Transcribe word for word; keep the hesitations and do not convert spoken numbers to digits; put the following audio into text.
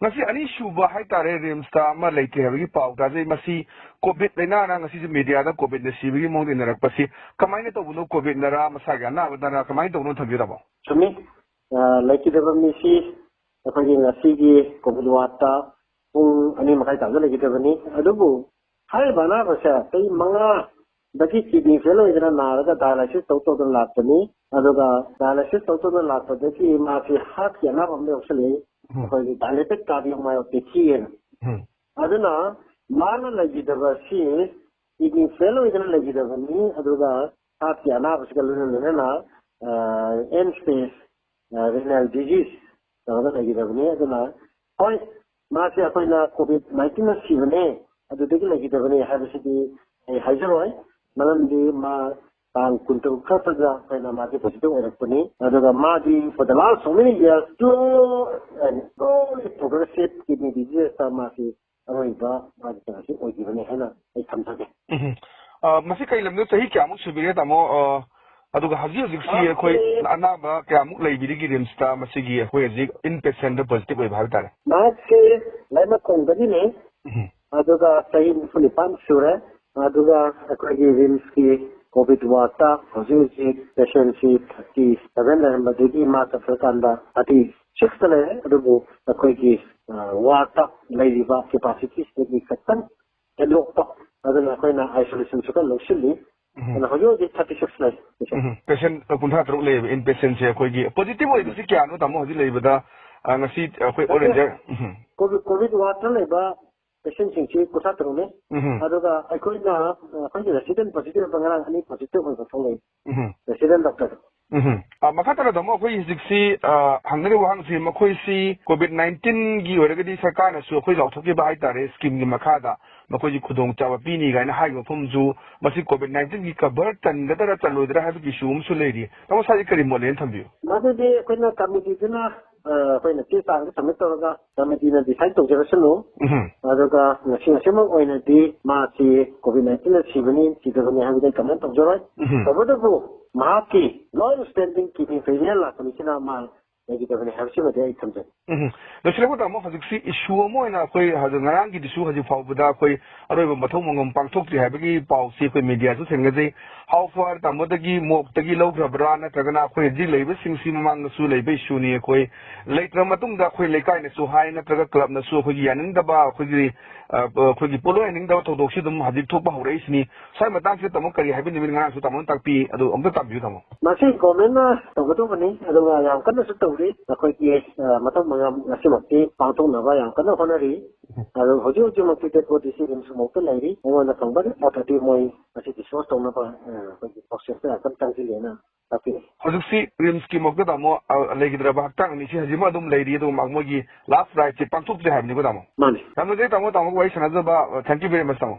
ꯉꯁꯤ ꯑꯅꯤꯁꯨꯕ ꯍꯥꯏꯇꯥꯔꯦ, ꯔꯤꯝꯁꯇ ꯑꯃ ꯂꯩꯇꯦ ꯍꯥꯏꯕꯒꯤ ꯄꯥꯎ ꯇꯥꯖꯩ꯫ ꯃꯁꯤ ꯀꯣꯚꯤꯗ ꯂꯥꯏꯅꯥꯅ ꯉꯁꯤꯁꯨ ꯃꯤꯗꯤꯌꯥꯗ ꯀꯣꯚꯤꯗꯅ ꯁꯤꯕꯒꯤ ꯃꯑꯣꯡꯗ ꯏꯟꯅꯔꯛꯄꯁꯤ ꯀꯃꯥꯏꯅ ꯇꯧꯕꯅꯣ? ꯀꯣꯚꯤꯗꯅꯔꯥ, ꯃꯁꯥꯒꯤ ꯑꯅꯥꯕꯗꯅꯔꯥ, ꯀꯃꯥꯏꯅ ꯇꯧꯕꯅꯣ ꯊꯝꯕꯤꯔꯝꯃꯣ꯫ ꯆꯨꯝꯃꯤ꯫ ꯑ, ꯂꯩꯈꯤꯗꯕ ꯃꯤꯁꯤ ꯑꯩꯈꯣꯏꯒꯤ ꯉꯁꯤꯒꯤ ꯀꯣꯚꯤꯗ ꯋꯥꯔꯗꯇ ꯄꯨꯡ ꯑꯅꯤ ꯃꯈꯥꯏ ꯇꯥꯕꯗ ꯂꯩꯈꯤꯗꯕꯅꯤ꯫ ꯑꯗꯨꯕꯨ ꯍꯥꯏꯔꯤꯕ ꯑꯅꯥꯕꯁꯦ ꯆꯍꯤ ꯃꯉꯥꯗꯒꯤ ꯀꯤꯗꯅꯤ ꯐꯦꯜ ꯑꯣꯏꯗꯅ ꯅꯥꯔꯒ ꯗꯥꯏꯂꯥꯏꯁꯤꯁ ꯇꯧ ꯇꯧꯗꯅ ꯂꯥꯛꯄꯅꯤ꯫ ꯑꯗꯨꯒ ꯗꯥꯏꯂꯥꯏꯁꯤꯁ ꯇꯧ ꯇꯧꯗꯅ ꯂꯥꯛꯄꯗꯒꯤ ꯃꯥꯁꯤ ꯍꯥꯔꯠꯀꯤ ꯑꯅꯥꯕ ꯑꯃ ꯌꯥꯎꯁꯜꯂꯛꯏ꯫ ꯎꯝ꯫ ꯑꯩꯈꯣꯏꯒꯤ ꯗꯥꯏꯂꯦꯇꯦꯠ ꯀꯥꯔꯗꯤꯑꯣꯃꯥꯏꯑꯣꯄꯦꯊꯤ ꯍꯥꯏꯅ꯫ ꯎꯝ꯫ ꯑꯗꯨꯅ ꯃꯥꯅ ꯂꯩꯈꯤꯗꯕ ꯑꯁꯤ ꯀꯤꯗꯅꯤ ꯐꯦꯜ ꯑꯣꯏꯗꯅ ꯂꯩꯈꯤꯗꯕꯅꯤ꯫ ꯑꯗꯨꯒ ꯍꯥꯔꯠꯀꯤ ꯑꯅꯥꯕꯁꯤꯒ ꯂꯣꯏꯅ ꯂꯣꯏꯅꯅ, ꯑ, ꯑꯦꯟ ꯁ꯭ꯇꯦꯖ, ꯑ, ꯔꯤꯅꯦꯜ ꯗꯤꯖꯤꯁ ꯇꯧꯔꯒ ꯂꯩꯈꯤꯗꯕꯅꯤ꯫ ꯑꯗꯨꯅ ꯍꯣꯏ, ꯃꯥꯁꯦ ꯑꯩꯈꯣꯏꯅ ꯀꯣꯚꯤꯗ ꯅꯥꯏꯟꯇꯤꯟꯅ ꯁꯤꯕꯅꯦ, ꯑꯗꯨꯗꯒꯤ ꯂꯩꯈꯤꯗꯕꯅꯦ ꯍꯥꯏꯕꯁꯤꯗꯤ ꯑꯩ ꯍꯥꯏꯖꯔꯣꯏ꯫ ꯃꯔꯝꯗꯤ ꯃꯥ ꯇꯥꯡ ꯀꯨꯟꯇꯔꯨꯛ ꯈꯛꯇꯗ ꯑꯩꯈꯣꯏꯅ ꯃꯥꯁꯦ ꯄꯣꯖꯤꯇꯤꯚ ꯑꯣꯏꯔꯛꯄꯅꯤ꯫ ꯑꯗꯨꯒ ꯃꯥꯗꯤ for the last so many years, slow and slowly progressive kidney disease ꯇ ꯃꯥꯁꯤ ꯑꯔꯣꯏꯕ ꯃꯥꯒꯤ ꯀꯩꯅꯣꯁꯤ ꯑꯣꯏꯈꯤꯕꯅꯤ ꯍꯥꯏꯅ ꯑꯩ ꯊꯝꯖꯒꯦ꯫ ꯎꯝ꯫ ꯑ, ꯃꯁꯤ ꯀꯩ ꯂꯝꯗ ꯆꯍꯤ ꯀꯌꯥꯃꯨꯛ ꯁꯨꯕꯤꯔꯦ, ꯇꯥꯃꯣ? ꯑ, ꯑꯗꯨꯒ ꯍꯧꯖꯤꯛ ꯍꯧꯖꯤꯛꯁꯤ ꯑꯩꯈꯣꯏ ꯃꯍꯥꯛꯁꯤ ꯑꯅꯥꯕ ꯀꯌꯥꯃꯨꯛ ꯂꯩꯕꯤꯔꯤꯒꯦ ꯔꯤꯝꯁꯇ? ꯃꯁꯤꯒꯤ ꯑꯩꯈꯣꯏ ꯍꯧꯖꯤꯛ ꯏꯟ ꯄꯦꯁꯦꯟꯗ ꯄꯣꯖꯤꯇꯤꯚ ꯑꯣꯏꯕ ꯍꯥꯏꯕ ꯇꯥꯔꯦ꯫ ꯃꯍꯥꯛꯁꯤ ꯂꯩꯃꯈꯣꯡꯗꯒꯤꯅꯤ꯫ ꯎꯝ꯫ ꯑꯗꯨꯒ ꯆꯍꯤ ꯅꯤꯐꯨ ꯅꯤꯄꯥꯟ ꯁꯨꯔꯦ꯫ ꯑꯗꯨꯒ ꯑꯩꯈꯣꯏꯒꯤ ꯔꯤꯝꯁꯀꯤ ꯀꯣꯚꯤꯗ ꯋꯥꯔꯗꯇ ꯍꯧꯖꯤꯛ ꯍꯧꯖꯤꯛ ꯄꯦꯁꯦꯟꯁꯤ ꯊꯥꯔꯇꯤ ꯁꯚꯦꯟ ꯂꯩꯔꯝꯕꯗꯒꯤ ꯃꯥ ꯆꯠꯈ꯭ꯔꯀꯥꯟꯗ ꯊꯥꯔꯇꯤ ꯁꯤꯛꯁꯇ ꯂꯩꯔꯦ꯫ ꯑꯗꯨꯕꯨ ꯑꯩꯈꯣꯏꯒꯤ, ꯑ, ꯋꯥꯔꯗꯇ ꯂꯩꯔꯤꯕ ꯀꯦꯄꯥꯁꯤꯇꯤꯁꯤꯗꯒꯤ ꯈꯤꯇꯪ ꯍꯦꯟꯗꯣꯛꯄ, ꯑꯗꯨꯅ ꯑꯩꯈꯣꯏꯅ ꯑꯥꯏꯁꯣꯂꯦꯁꯟꯁꯨ ꯈꯔ ꯂꯧꯁꯤꯜꯂꯤ꯫ ꯎꯝ꯫ ꯑꯗꯨꯅ ꯍꯧꯖꯤꯛ ꯍꯧꯖꯤꯛ ꯊꯥꯔꯇꯤ ꯁꯤꯛꯁ ꯂꯩ ꯄꯦꯁꯦꯟ꯫ ꯎꯝ꯫ ꯄꯦꯁꯦꯟ ꯀꯨꯟꯊ꯭ꯔꯥ ꯇꯔꯨꯛ ꯂꯩꯌꯦꯕ ꯏꯟ ꯄꯦꯁꯦꯟꯁꯦ꯫ ꯑꯩꯈꯣꯏꯒꯤ ꯄꯣꯖꯤꯇꯤꯚ ꯑꯣꯏꯕꯁꯤ ꯀꯌꯥꯅꯣ, ꯇꯥꯃꯣ, ꯍꯧꯖꯤꯛ ꯂꯩꯕꯗ? ꯑ, ꯉꯁꯤ ꯑꯩꯈꯣꯏ ꯑꯣꯜ ꯅꯠꯇꯦ꯫ ꯏꯟꯗꯤꯌꯥ꯫ ꯎꯝ꯫ ꯀꯣꯚꯤꯗ, ꯀꯣꯚꯤꯗ ꯋꯥꯔꯗꯇ ꯂꯩꯕ ꯄꯦꯁꯦꯟꯁꯤꯡꯁꯤ ꯀꯨꯟꯊ꯭ꯔꯥ ꯇꯔꯨꯛꯅꯤ꯫ ꯎꯝ꯫ ꯑꯗꯨꯒ ꯑꯩꯈꯣꯏꯅ, ꯑ, ꯑꯩꯈꯣꯏꯒꯤ ꯔꯦꯁꯤꯗꯦꯟ ꯄꯣꯖꯤꯇꯤꯚ ꯑꯣꯏꯕ ꯉꯔꯥꯡ ꯑꯅꯤ ꯄꯣꯖꯤꯇꯤꯚ ꯑꯣꯏꯕ ꯊꯣꯛꯂꯛꯏ꯫ ꯎꯝ꯫ Resident doctor. ꯎꯝ꯫ ꯑ, ꯃꯈꯥ ꯇꯥꯅ ꯇꯥꯃꯣ, ꯑꯩꯈꯣꯏ ꯍꯧꯖꯤꯛꯁꯤ, ꯑ, ꯍꯪꯅꯔꯤꯕ ꯋꯥꯍꯪꯁꯤ, ꯃꯈꯣꯏꯁꯤ ꯀꯣꯚꯤꯗ ꯅꯥꯏꯟꯇꯤꯟꯒꯤ ꯑꯣꯏꯔꯒꯗꯤ ꯁꯔꯀꯥꯔꯅꯁꯨ ꯑꯩꯈꯣꯏ ꯂꯥꯎꯊꯣꯛꯈꯤꯕ ꯍꯥꯏꯇꯥꯔꯦ, ꯁ꯭ꯀꯤꯝꯒꯤ ꯃꯈꯥꯗ ꯃꯈꯣꯏꯁꯤ ꯈꯨꯗꯣꯡꯆꯥꯕ ꯄꯤꯅꯤ ꯀꯥꯏꯅ ꯍꯥꯏꯕ ꯃꯐꯝꯁꯨ, ꯃꯁꯤ ꯀꯣꯚꯤꯗ ꯅꯥꯏꯟꯇꯤꯟꯒꯤ ꯀꯚꯔ ꯆꯟꯒꯗ꯭ꯔꯥ ꯆꯜꯂꯣꯏꯗ꯭ꯔꯥ ꯍꯥꯏꯕꯒꯤ ꯏꯁꯨ ꯑꯃꯁꯨ ꯂꯩꯔꯤ꯫ ꯇꯥꯃꯣ, ꯁꯥꯏꯁꯤ ꯀꯔꯤ ꯃꯣꯠ ꯂꯩꯅ ꯊꯝꯕꯤꯌꯨ? ꯃꯗꯨꯗꯤ ꯑꯩꯈꯣꯏꯅ ꯀꯃꯤꯇꯤꯗꯨꯅ, ꯑ, ꯑꯩꯈꯣꯏꯅ ꯆꯦ ꯆꯥꯡꯗ ꯁꯕꯃꯤꯠ ꯇꯧꯔꯒ ꯀꯃꯤꯇꯤꯅ ꯗꯤꯁꯥꯏꯠ ꯇꯧꯖꯔꯁꯅꯨ꯫ ꯎꯝ꯫ ꯑꯗꯨꯒ ꯉꯁꯤ ꯉꯁꯤꯃꯛ ꯑꯣꯏꯅꯗꯤ ꯃꯥꯁꯤ ꯀꯣꯚꯤꯗ ꯅꯥꯏꯟꯇꯤꯟꯅ ꯁꯤꯕꯅꯤ, ꯁꯤꯗꯕꯅꯤ ꯍꯥꯏꯕꯗꯤ ꯑꯩ ꯀꯃꯦꯟ ꯇꯧꯖꯔꯣꯏ꯫ ꯎꯝ꯫ ꯇꯧꯕꯇꯕꯨ ꯃꯍꯥꯛꯀꯤ ꯂꯣꯡ ꯁ꯭ꯇꯦꯟꯗꯤꯡ ꯀꯤꯗꯅꯤ ꯐꯦꯂꯤꯌꯔ ꯂꯥꯛꯄꯅꯤꯁꯤꯅ ꯃꯥ ꯂꯩꯈꯤꯗꯕꯅꯤ ꯍꯥꯏꯕꯁꯤꯃꯗꯤ ꯑꯩ ꯊꯝꯖꯒꯦ꯫ ꯎꯝ꯫ ꯂꯣꯏꯁꯤꯜꯂꯛꯄ ꯇꯥꯃꯣ, ꯍꯧꯖꯤꯛꯁꯤ issue ꯑꯃ ꯑꯣꯏꯅ ꯑꯩꯈꯣꯏ ꯍꯧꯖꯤꯛ ꯉꯔꯥꯡꯒꯤꯗꯨꯁꯨ ꯍꯧꯖꯤꯛ ꯐꯥꯎꯕꯗ ꯑꯩꯈꯣꯏ ꯑꯔꯣꯏꯕ ꯃꯊꯧ ꯃꯉꯝ ꯄꯥꯡꯊꯣꯛꯇ꯭ꯔꯤ ꯍꯥꯏꯕꯒꯤ ꯄꯥꯎꯁꯤ ꯑꯩꯈꯣꯏ mediaꯁꯨ ꯊꯦꯡꯅꯖꯩ꯫ How far ꯇꯥꯃꯣꯗꯒꯤ ꯃꯣꯞꯇꯒꯤ ꯂꯧꯈ꯭ꯔꯕ꯭ꯔꯥ, ꯅꯠꯇ꯭ꯔꯒꯅ ꯑꯩꯈꯣꯏ ꯍꯧꯖꯤꯛ ꯂꯩꯔꯤꯕꯁꯤꯡꯁꯤ ꯃꯃꯥꯡꯗꯁꯨ ꯂꯩꯕ issueꯅꯤ, ꯑꯩꯈꯣꯏ ꯂꯩꯇ꯭ꯔ ꯃꯇꯨꯡꯗ ꯑꯩꯈꯣꯏ ꯂꯩꯀꯥꯏꯅꯁꯨ ꯍꯥꯏ, ꯅꯠꯇ꯭ꯔꯒ clubꯅꯁꯨ ꯑꯩꯈꯣꯏꯒꯤ ꯌꯥꯅꯤꯡꯗꯕ ꯑꯩꯈꯣꯏꯒꯤ, ꯑ, ꯑꯩꯈꯣꯏꯒꯤ ꯄꯣꯠꯂꯣꯏ ꯍꯥꯏꯅꯤꯡꯗꯕ ꯊꯧꯗꯣꯛꯁꯤ ꯑꯗꯨꯝ ꯍꯧꯖꯤꯛ ꯊꯣꯛꯄ ꯍꯧꯔꯛꯏꯁꯤꯅꯤ꯫ ꯁ꯭ꯋꯥꯏ ꯃꯇꯥꯡꯁꯤꯗ ꯇꯥꯃꯣ ꯀꯔꯤ ꯍꯥꯏꯕꯤꯅꯤꯡꯕ, ꯉꯔꯥꯡꯁꯨ ꯇꯥꯃꯣꯅ ꯇꯥꯛꯄꯤ, ꯑꯗꯨ ꯑꯝꯇ ꯇꯥꯛꯄꯤꯌꯨ ꯇꯥꯃꯣ꯫ ꯃꯁꯤ governmentꯅ ꯇꯧꯒꯗꯧꯕꯅꯤ, ꯑꯗꯨꯒ ꯌꯥꯝ ꯀꯟꯅꯁꯨ ꯇꯧꯔꯤ꯫ ꯑꯩꯈꯣꯏꯒꯤ, ꯑ, ꯃꯊꯧ ꯃꯉꯝ ꯉꯁꯤꯃꯛꯇꯤ ꯄꯥꯡꯊꯣꯛꯅꯕ ꯌꯥꯝ ꯀꯟꯅ ꯍꯣꯠꯅꯔꯤ꯫ ꯑꯗꯨ ꯍꯧꯖꯤꯛ ꯍꯧꯖꯤꯛꯃꯛꯇꯤ dead bodyꯁꯤ RIMSꯀꯤ ꯃꯣꯛꯇ ꯂꯩꯔꯤ꯫ ꯑꯩꯉꯣꯟꯗ ꯐꯪꯕ reportꯇꯗꯤ ꯃꯣꯏ ꯃꯁꯤ dispose ꯇꯧꯅꯕ, ꯑ, ꯑꯩꯈꯣꯏꯒꯤ processꯇ ꯌꯥꯝ ꯀꯟꯅ ꯆꯪꯁꯤꯜꯂꯦꯅ ꯇꯥꯛꯄꯤꯔꯤ꯫ ꯍꯧꯖꯤꯛꯁꯤ RIMSꯀꯤ ꯃꯣꯛꯇ ꯇꯥꯃꯣ, ꯑ, ꯂꯩꯈꯤꯗ꯭ꯔꯕ ꯍꯛꯆꯥꯡ ꯑꯅꯤꯁꯤ ꯍꯧꯖꯤꯛꯃꯛ ꯑꯗꯨꯝ ꯂꯩꯔꯤ, ꯑꯗꯨꯒ ꯃꯣꯏꯒꯤ last riteꯁꯤ ꯄꯥꯡꯊꯣꯛꯇ꯭ꯔꯤ ꯍꯥꯏꯕꯅꯤꯀꯣ ꯇꯥꯃꯣ? ꯃꯥꯅꯤ꯫ ꯌꯥꯝ ꯅꯨꯡꯉꯥꯏꯖꯩ ꯇꯥꯃꯣ, ꯇꯥꯃꯣꯒ ꯋꯥꯔꯤ ꯁꯥꯟꯅꯖꯕ, thank you very much ꯇꯥꯃꯣ꯫